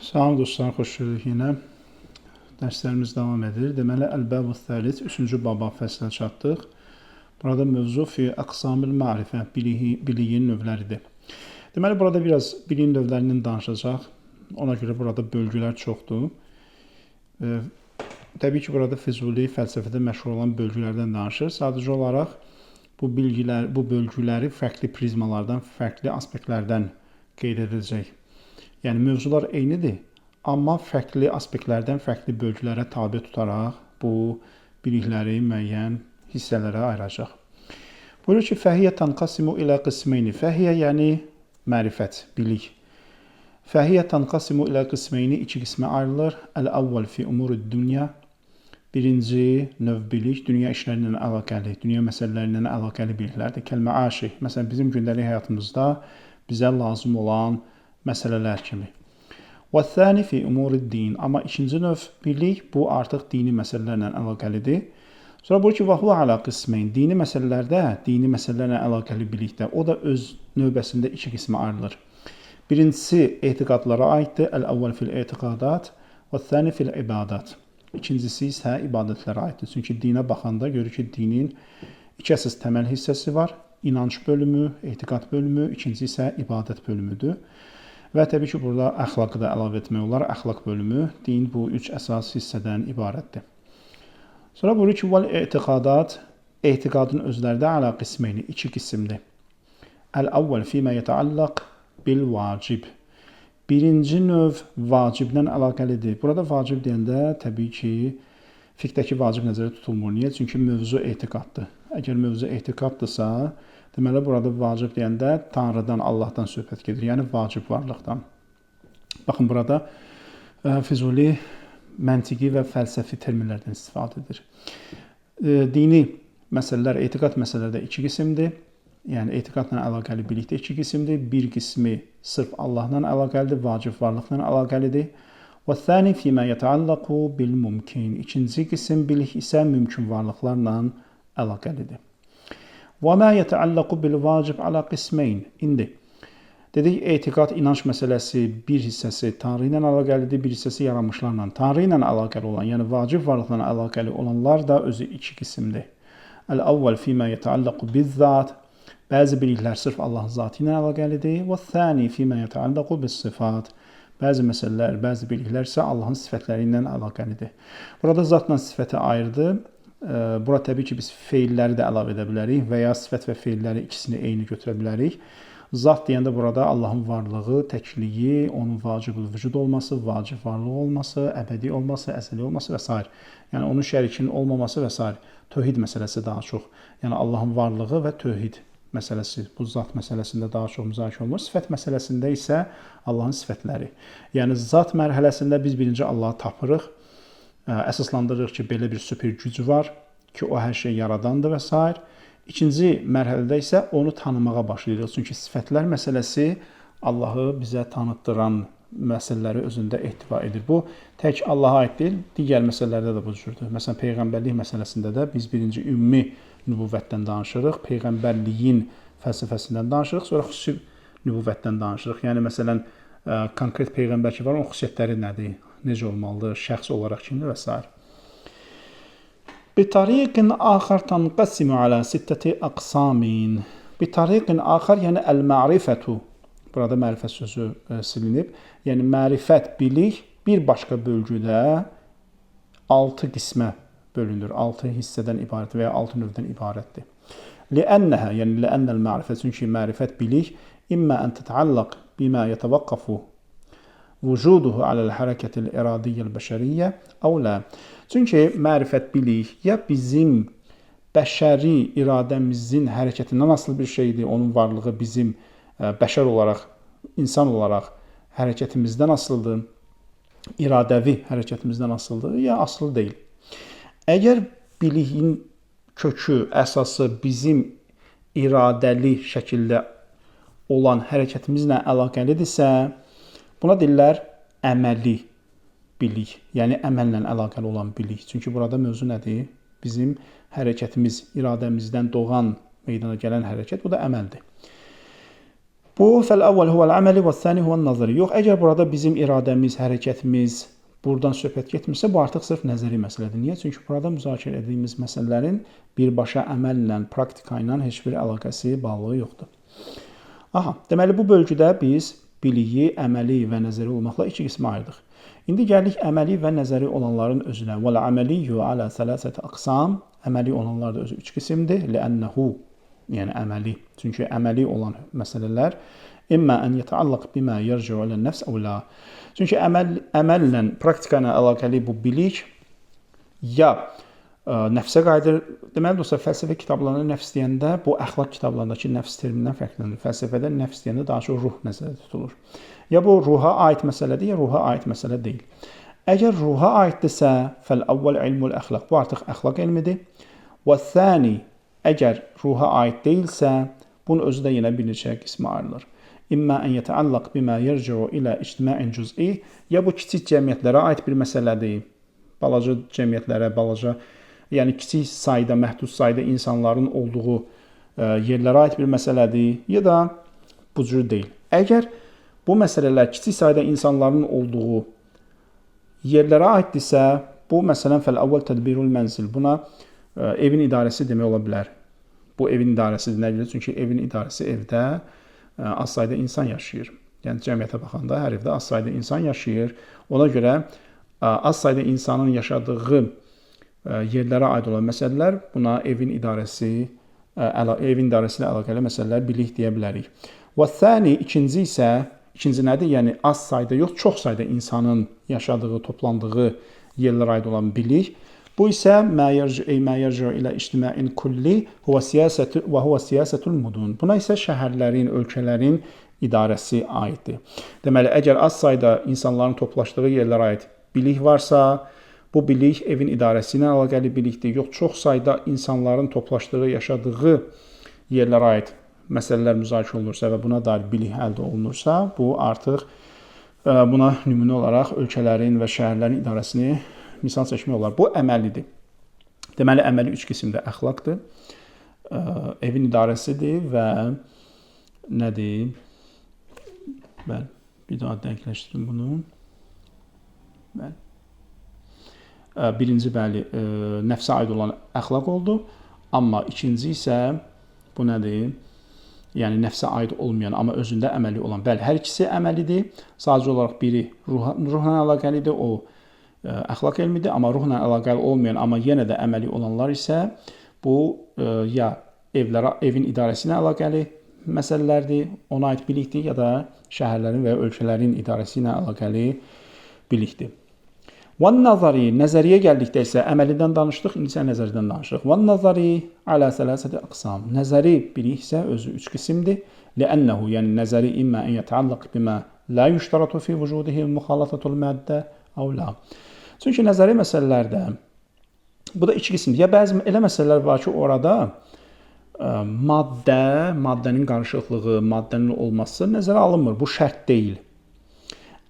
Salam dostlar, xoş gördük yenə. Dərslərimiz davam edir. Deməli, Əl-Bəbu Thəlis, 3-cü baba fəslə çatdıq. Burada mövzu fi əqsamil ma'rifə, biliyin növləridir. Deməli, burada biraz biliyin növlərindən danışacaq. Ona görə burada bölgülər çoxdur. Təbii ki, burada Füzuli fəlsəfədə məşhur olan bölgülərdən danışır. Sadəcə olaraq bu bilgilər, bu bölgüləri fərqli prizmalardan, fərqli aspektlərdən qeyd ediləcək. Yəni mövzular eynidir, amma fərqli aspektlərdən fərqli bölgülərə tabe tutaraq bu bilikləri müəyyən hissələrə ayıracaq. Buyurur ki, fəhiyyə tanqasimu ilə qismeyni. Fəhiyyə yəni mərifət, bilik. Fəhiyyə tanqasimu ilə qismeyni iki qismə ayrılır. Əl-əvvəl fi umuri dünya. Birinci növ bilik dünya işləri ilə əlaqəli, dünya məsələləri ilə əlaqəli biliklərdir. Kəlməaşi, məsələn bizim gündəlik həyatımızda bizə lazım olan məsələlər kimi. Və thani fi umuri-din. Amma ikinci növ bilik bu artıq dini məsələlərlə əlaqəlidir. Sonra buyurur ki, və huve ala qismeyn. Dini məsələlərdə, dini məsələlərlə əlaqəli bilikdə o da öz növbəsində iki qismə ayrılır. Birincisi etiqadlara aiddir. Əl-əvvəl fil etiqadat və thani fil ibadat. İkincisi isə ibadətlərə aiddir. Çünki dinə baxanda görür ki, dinin iki əsas təməl hissəsi var. İnanc bölümü, etiqad bölümü, ikincisi isə ibadət bölümüdür. Və təbii ki, burada əxlaqı da əlavə etmək olar. Əxlaq bölümü, din bu üç əsas hissədən ibarətdir. Sonra buyurur ki, vəl etiqadat, etiqadın özləri də alə qismeyni, iki qismdir. Əl-əvvəl fīmə yətəallaq bil vacib. Birinci növ vaciblə əlaqəlidir. Burada vacib deyəndə təbii ki, fiqhdəki vacib nəzərdə tutulmur. Niyə? Çünki mövzu etiqaddır. Əgər mövzu etiqaddırsa, deməli, burada vacib deyəndə Tanrıdan, Allahdan söhbət gedir. Yəni, vacib varlıqdan. Baxın, burada Füzuli məntiqi və fəlsəfi terminlərdən istifadə edir. Dini məsələlər, etiqad məsələləri də iki qismdir. Yəni, etiqadla əlaqəli bilikdə iki qismdir. Bir qismi sırf Allahla əlaqəlidir, vacib varlıqla əlaqəlidir. Və thani fīmə yətəallaqu bil mümkin. İkinci qism bilik isə mümkün varlıqlarla əlaqəlidir. Və mə yətəallaqu bil vacib alə qismeyn. İndi dedik, etiqad, inanc məsələsi bir hissəsi Tanrı ilə əlaqəlidir, bir hissəsi yaranmışlarla. Tanrı ilə əlaqəli olan, yəni vacib varlıqla əlaqəli olanlar da özü iki qismdir. Əl-əvvəl fīmə yətəallaqu biz-zat. Bəzi biliklər sırf Allahın zatı ilə əlaqəlidir. Və thani fīmə yətəallaqu bis-sifat. Bəzi məsələlər, bəzi biliklər isə Allahın sifətləri ilə əlaqəlidir. Burada zatla sifəti ayırdı. Bura təbii ki, biz feilləri də əlavə edə bilərik və ya sifət və feilləri ikisini eyni götürə bilərik. Zat deyəndə burada Allahın varlığı, təkliyi, onun vacib vücud olması, vacib varlığı olması, əbədi olması, əzəli olması və s. Yəni onun şərikinin olmaması və s. Tövhid məsələsi daha çox. Yəni Allahın varlığı və tövhid məsələsi bu zat məsələsində daha çox müzakirə olunur. Sifət məsələsində isə Allahın sifətləri. Yəni zat mərhələsində biz birinci Allahı tapırıq. Əsaslandırırıq ki, belə bir süper gücü var ki, o hər şeyi yaradandır və s. İkinci mərhələdə isə onu tanımağa başlayırıq. Çünki sifətlər məsələsi Allahı bizə tanıtdıran məsələləri özündə ehtiva edir. Bu tək Allaha aid deyil, digər məsələlərdə də bu cürdür. Məsələn, peyğəmbərlik məsələsində də biz birinci ümumi nübüvvətdən danışırıq, peyğəmbərliyin fəlsəfəsindən danışırıq, sonra xüsusi nübüvvətdən danışırıq. Yəni, məsələn, konkret peyğəmbər ki var, onun xüsusiyyətləri nədir, necə olmalıdır, şəxs olaraq kimdir və s. Bitariqin axar tanqasimu alə sittəti aqsamin. Bitariqin axar, yəni əl-ma'rifətu. Burada mərifət sözü silinib. Yəni, mərifət, bilik bir başqa bölgüdə 6 qismə bölünür. 6 hissədən ibarət və ya 6 növdən ibarətdir. Li'ənnəhə, yəni li'ənnəl ma'rifət, çünki mərifət, bilik immə ən tətəallaq bimə yətəvaqqafu vücuduhu aləl hərəkətil iradiyyəl bəşəriyyə əv lə. Çünki mərifət, bilik ya bizim bəşəri iradəmizin hərəkətindən asılı bir şeydir, onun varlığı bizim bəşər olaraq, insan olaraq hərəkətimizdən asılıdır, iradəvi hərəkətimizdən asılıdır, ya asılı deyil. Əgər biliyin kökü, əsası bizim iradəli şəkildə olan hərəkətimizlə əlaqəlidirsə, buna deyirlər əməli bilik, yəni əməllə əlaqəli olan bilik. Çünki burada mövzu nədir? Bizim hərəkətimiz, iradəmizdən doğan, meydana gələn hərəkət, bu da əməldir. Bu fəl-əvvəl huvel-əməli və-sani huven-nazari. Yox, əgər burada bizim iradəmiz, hərəkətimiz buradan söhbət getmirsə, bu artıq sırf nəzəri məsələdir. Niyə? Çünki burada müzakirə etdiyimiz məsələlərin birbaşa əməllə, praktika ilə heç bir əlaqəsi, bağlılığı yoxdur. Aha, deməli bu bölgüdə biz biliyi əməli və nəzəri olmaqla iki qismə ayırdıq. İndi gəlirik əməli və nəzəri olanların özünə. Vəl-əməliyyu alə sələsəti aqsam. Əməli olanlar da özü üç qismdir. Ləənəhu, yəni əməli. Çünki əməli olan məsələlər immə ən yətəallaq bimə yerci'u ilə nəfs əv la. Çünki əməllə, praktika ilə əlaqəli bu bilik ya nəfsə qayıdır. Deməli dostlar, fəlsəfə kitablarında nəfs deyəndə bu əxlaq kitablarındakı nəfs termindən fərqlənir. Fəlsəfədə nəfs deyəndə daha çox ruh nəzərdə tutulur. Ya bu ruha aid məsələdir, ya ruha aid məsələ deyil. Əgər ruha aiddirsə, fəl-əvvəl ilmul əxlaq. Bu artıq əxlaq elmidir. Və thani, əgər ruha aid deyilsə, bunun özü də yenə bir neçə qismə ayrılır. İmmə ən yətəallaq bimə yerci'u ilə ictima'in cüz'i. Ya bu kiçik cəmiyyətlərə aid bir məsələdir. Balaca cəmiyyətlərə, balaca, yəni kiçik sayda, məhdud sayda insanların olduğu yerlərə aid bir məsələdir, ya da bu cür deyil. Əgər bu məsələlər kiçik sayda insanların olduğu yerlərə aiddirsə, bu məsələn fəl-əvvəl tədbirul mənzil. Buna evin idarəsi demək ola bilər. Bu evin idarəsidir. Nə görə? Çünki evin idarəsi evdə az sayda insan yaşayır. Yəni cəmiyyətə baxanda hər evdə az sayda insan yaşayır. Ona görə az sayda insanın yaşadığı yerlərə aid olan məsələlər buna evin idarəsi, evin idarəsi ilə əlaqəli məsələlər bilik deyə bilərik. Və thani, ikinci isə, ikinci nədir? Yəni az sayda yox, çox sayda insanın yaşadığı, toplandığı yerlərə aid olan bilik. Bu isə mə yerci'u ilə ictima'in kulli huve siyasətu və huve siyasətul mudun. Buna isə şəhərlərin, ölkələrin idarəsi aiddir. Deməli, əgər az sayda insanların toplaşdığı yerlərə aid bilik varsa, bu bilik evin idarəsi ilə əlaqəli bilikdir. Yox, çox sayda insanların toplaşdığı, yaşadığı yerlərə aid məsələlər müzakirə olunursa və buna dair bilik əldə olunursa, bu artıq buna nümunə olaraq ölkələrin və şəhərlərin idarəsini misal çəkmək olar. Bu əməlidir. Deməli, əməli üç qismdə əxlaqdır, evin idarəsidir və nədir? Bəli, bir daha dəqiqləşdirim bunu. Bəli. Birinci, bəli, nəfsə aid olan əxlaq oldu. Amma ikinci isə bu nədir? Yəni nəfsə aid olmayan, amma özündə əməli olan. Bəli, hər ikisi əməlidir. Sadəcə olaraq biri ruhla əlaqəlidir, o əxlaq elmidir, amma ruhla əlaqəli olmayan, amma yenə də əməli olanlar isə bu ya evlərə, evin idarəsi ilə əlaqəli məsələlərdir, ona aid bilikdir, ya da şəhərlərin və ya ölkələrin idarəsi ilə əlaqəli bilikdir. Wan-nazari, nəzəriyə gəldikdə isə əməlidən danışdıq, indi isə nəzərdən danışırıq. Wan-nazari alə sələsəti aqsam. Nəzəri bilik isə özü üç qismdir. Li'ənəhu, yəni nəzəri immə ən yətəallaq bimə la yüştəratu fi vücudihi müxalatatul maddə əv la. Çünki nəzəri məsələlərdə bu da iki qismdir. Ya bəzi elə məsələlər var ki, orada maddə, maddənin qarışıqlığı, maddənin olması nəzərə alınmır. Bu şərt deyil.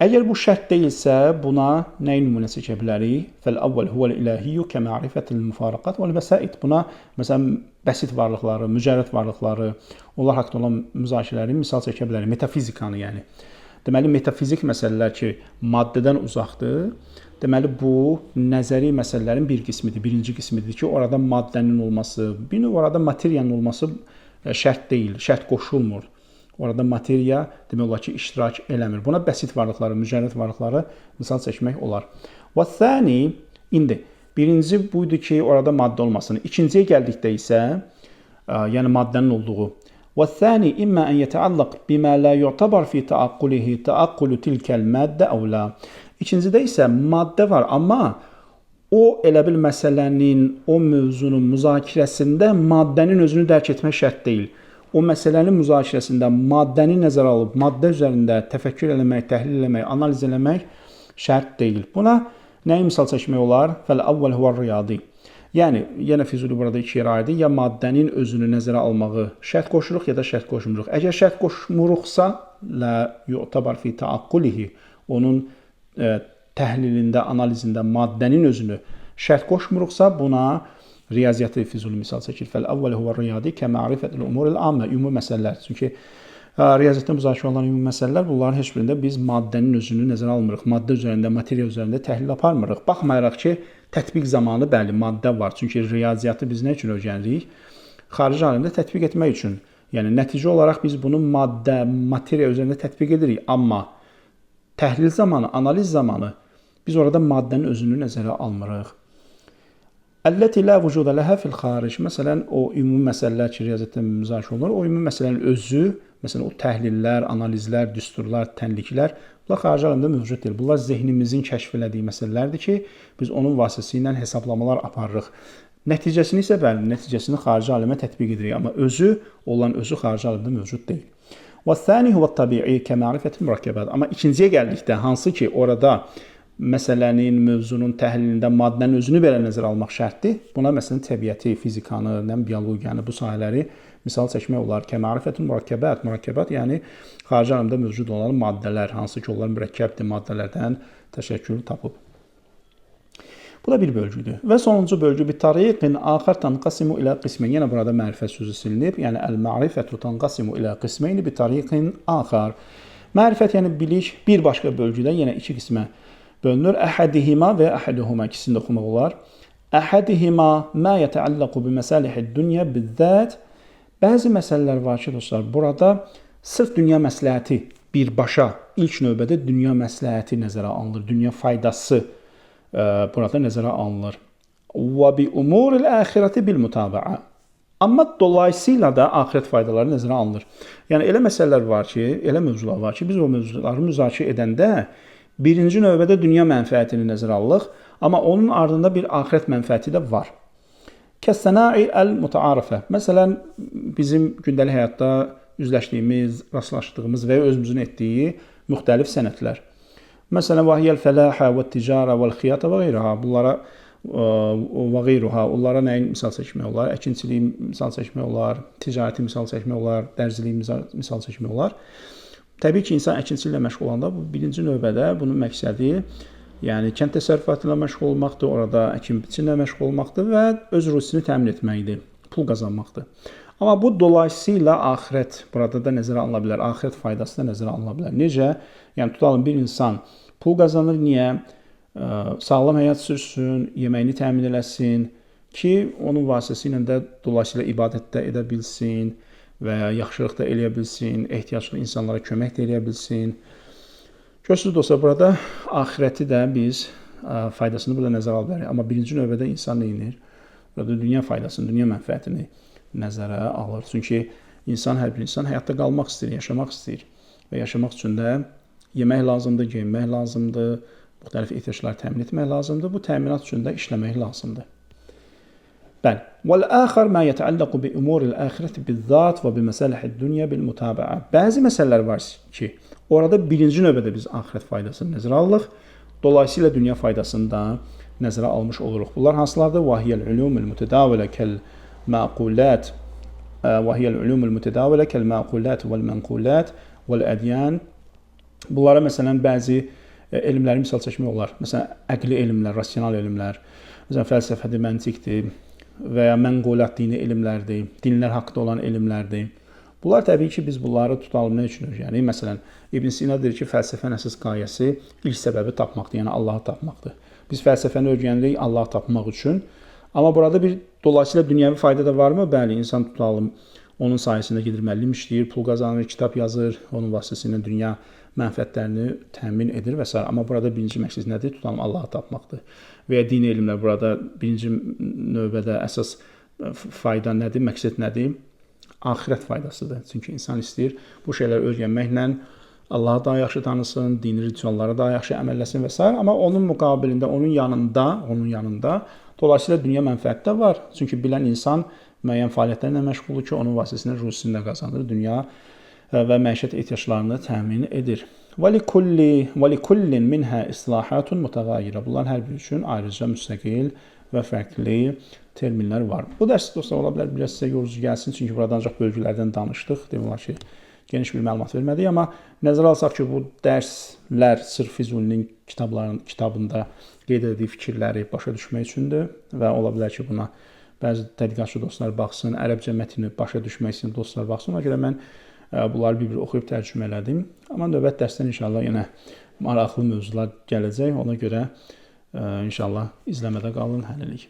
Əgər bu şərt deyilsə, buna nəyi nümunə çəkə bilərik? Fəl-əvvəl huvel-ilahiyyu kəma'rifətil müfaraqat vəl-vəsait. Buna məsələn bəsit varlıqları, mücərrəd varlıqları, onlar haqqında olan müzakirələri misal çəkə bilərik. Metafizikanı yəni. Deməli, metafizik məsələlər ki, maddədən uzaqdır. Deməli, bu nəzəri məsələlərin bir qismidir, birinci qismidir ki, orada maddənin olması, bir növ orada materiyanın olması şərt deyil, şərt qoşulmur. Orada materiya demək olar ki, iştirak eləmir. Buna bəsit varlıqları, mücərrəd varlıqları misal çəkmək olar. Və thani, indi birinci buydu ki, orada maddə olmasın. İkinciyə gəldikdə isə, yəni maddənin olduğu. Və thani immə ən yətəallaq bimə la yu'tabar fi təaqqulihi təaqqulu tilkəl maddə əv la. İkincidə isə maddə var, amma o elə bil məsələnin, o mövzunun müzakirəsində maddənin özünü dərk etmək şərt deyil. O məsələnin müzakirəsində maddəni nəzərə alıb, maddə üzərində təfəkkür eləmək, təhlil eləmək, analiz eləmək şərt deyil. Buna nəyi misal çəkmək olar? Fəl-əvvəl huvər-riyadi. Yəni, yenə Füzuli burada iki yerə ayırdı. Ya maddənin özünü nəzərə almağı şərt qoşuruq, ya da şərt qoşmuruq. Əgər şərt qoşmuruqsa, la yu'tabar fi təaqqulihi, onun təhlilində, analizində maddənin özünü şərt qoşmuruqsa, buna riyaziyyatı Füzuli misal çəkir. Fəl-əvvəl huvər-riyadi kəma'rifətil umuril ammə, ümumi məsələlər. Çünki Riyaziyyatda müzakirə olunan ümumi məsələlər, bunların heç birində biz maddənin özünü nəzərə almırıq. Maddə üzərində, materiya üzərində təhlil aparmırıq. Baxmayaraq ki, tətbiq zamanı bəli, maddə var. Çünki riyaziyyatı biz nə üçün öyrənirik? Xarici aləmdə tətbiq etmək üçün. Yəni nəticə olaraq biz bunu maddə, materiya üzərində tətbiq edirik. Amma təhlil zamanı, analiz zamanı biz orada maddənin özünü nəzərə almırıq. Əlləti la vücuda ləhə fil xaric. Məsələn, o ümumi məsələlər ki, riyaziyyatda müzakirə olunur, o ümumi məsələnin özü, məsələn, o təhlillər, analizlər, düsturlar, tənliklər, bunlar xarici aləmdə mövcud deyil. Bunlar zehnimizin kəşf elədiyi məsələlərdir ki, biz onun vasitəsilə hesablamalar aparırıq. Nəticəsini isə bəli, nəticəsini xarici aləmə tətbiq edirik, amma özü, olan özü xarici aləmdə mövcud deyil. Və thani huve-tabi'i kəma'rifətil murakkəbat. Amma ikinciyə gəldikdə, hansı ki, orada məsələnin, mövzunun təhlilində maddənin özünü belə nəzərə almaq şərtdir. Buna məsələn təbiəti, fizikanı, biologiyanı, bu sahələri misal çəkmək olar. Kəma'rifətul murakkəbat, murakkəbat yəni xarici aləmdə mövcud olan maddələr, hansı ki onlar mürəkkəbdir, maddələrdən təşəkkül tapıb. Bu da bir bölgüdür. Və sonuncu bölgü bi tariqin axar tanqasimu ilə qismeyn. Yenə burada mərifət sözü silinib. Yəni əl-ma'rifətu tanqasimu ilə qismeyn bi tariqin axar. Mərifət yəni bilik bir başqa bölgüdə yenə iki qismə bölünür. Əhədihima və əhəduhuma ikisini də oxumaq olar. Əhədihima mə yətəalləqu bi məsalihid dünya bizzat. Bəzi məsələlər var ki, dostlar, burada sırf dünya məsləhəti birbaşa ilk növbədə dünya məsləhəti nəzərə alınır. Dünya faydası burada nəzərə alınır. Və bi umuril axirəti bil mutabaə. Amma dolayısıyla da axirət faydaları nəzərə alınır. Yəni elə məsələlər var ki, elə mövzular var ki, biz o mövzuları müzakirə edəndə birinci növbədə dünya mənfəətini nəzərə alırıq, amma onun ardında bir axirət mənfəəti də var. Kəs-sənai əl-mütəarifə. Məsələn, bizim gündəlik həyatda üzləşdiyimiz, rastlaşdığımız və özümüzün etdiyi müxtəlif sənətlər. Məsələn, vahiyyəl fəlahə və ticarə və xiyata və qeyriha. Bunlara və qeyruha. Onlara nəyin misal çəkmək olar? Əkinçiliyi misal çəkmək olar, ticarəti misal çəkmək olar, dərziliyi misal çəkmək olar. Təbii ki, insan əkinçiliklə məşğul olanda bu birinci növbədə bunun məqsədi, yəni kənd təsərrüfatı ilə məşğul olmaqdır, orada əkin-biçinlə məşğul olmaqdır və öz ruzisini təmin etməkdir, pul qazanmaqdır. Amma bu dolayısıyla axirət burada da nəzərə alına bilər, axirət faydası da nəzərə alına bilər. Necə? Yəni tutalım bir insan pul qazanır, niyə? Sağlam həyat sürsün, yeməyini təmin eləsin ki, onun vasitəsilə də dolayısıyla ibadət də edə bilsin və ya yaxşılıq da eləyə bilsin, ehtiyaclı insanlara kömək də eləyə bilsin. Görürsünüz dostlar, burada axirəti də biz faydasını burada nəzərə ala bilərik. Amma birinci növbədə insan nə edir? Burada dünya faydasını, dünya mənfəətini nəzərə alır. Çünki insan, hər bir insan həyatda qalmaq istəyir, yaşamaq istəyir. Və yaşamaq üçün də yemək lazımdır, geyinmək lazımdır, müxtəlif ehtiyacları təmin etmək lazımdır. Bu təminat üçün də işləmək lazımdır. Bəli. Vəl-axar mə yətəalləqu bi umuril axirəti bizzat və bi məsalihid dünya bil mutabaə. Bəzi məsələlər var ki, orada birinci növbədə biz axirət faydasını nəzərə alırıq. Dolayısıyla dünya faydasını da nəzərə almış oluruq. Bunlar hansılardır? Vahiyyəl ulumul mutadavilə kəl məqulat, vahiyyəl ulumul mutadavilə kəl məqulat vəl mənqulat vəl ədyan. Bunlara məsələn bəzi elmləri misal çəkmək olar. Məsələn, əqli elmlər, rasional elmlər, məsələn, fəlsəfədir, məntiqdir və ya mənqulat dini elmlərdir, dinlər haqqında olan elmlərdir. Bunlar təbii ki, biz bunları tutalım nə üçün öyrənirik? Məsələn, İbn Sina deyir ki, fəlsəfənin əsas qayəsi ilk səbəbi tapmaqdır, yəni Allahı tapmaqdır. Biz fəlsəfəni öyrənirik Allahı tapmaq üçün. Amma burada bir dolayısıyla dünyəvi fayda da varmı? Bəli, insan tutalım onun sayəsində gedir, müəllim işləyir, pul qazanır, kitab yazır, onun vasitəsilə dünya mənfəətlərini təmin edir və s. Amma burada birinci məqsəd nədir? Tutalım Allahı tapmaqdır. Və ya dini elmlər burada birinci növbədə əsas fayda nədir, məqsəd nədir? Axirət faydasıdır. Çünki insan istəyir bu şeyləri öyrənməklə Allahı daha yaxşı tanısın, dini rituallara daha yaxşı əməlləsin və s. Amma onun müqabilində, onun yanında dolayısıyla dünya mənfəəti də var. Çünki bilən insan müəyyən fəaliyyətlərlə məşğuldur ki, onun vasitəsilə ruzisini də qazanır, dünya və məişət ehtiyaclarını təmin edir. Və likullin minhə islahatun mutağayyirə. Bunların hər biri üçün ayrıca müstəqil və fərqli terminlər var. Bu dərs dostlar ola bilər biraz sizə yorucu gəlsin, çünki burada ancaq bölgülərdən danışdıq. Demək olar ki, geniş bir məlumat vermədik, amma nəzərə alsaq ki, bu dərslər sırf Füzulinin kitabında qeyd etdiyi fikirləri başa düşmək üçündür və ola bilər ki, buna bəzi tədqiqatçı dostlar baxsın, ərəbcə mətni başa düşmək üçün dostlar baxsın. Ona görə mən Bunları bir-bir oxuyub tərcümə elədim. Amma növbəti dərsdən inşallah yenə maraqlı mövzular gələcək. Ona görə inşallah izləmədə qalın hələlik.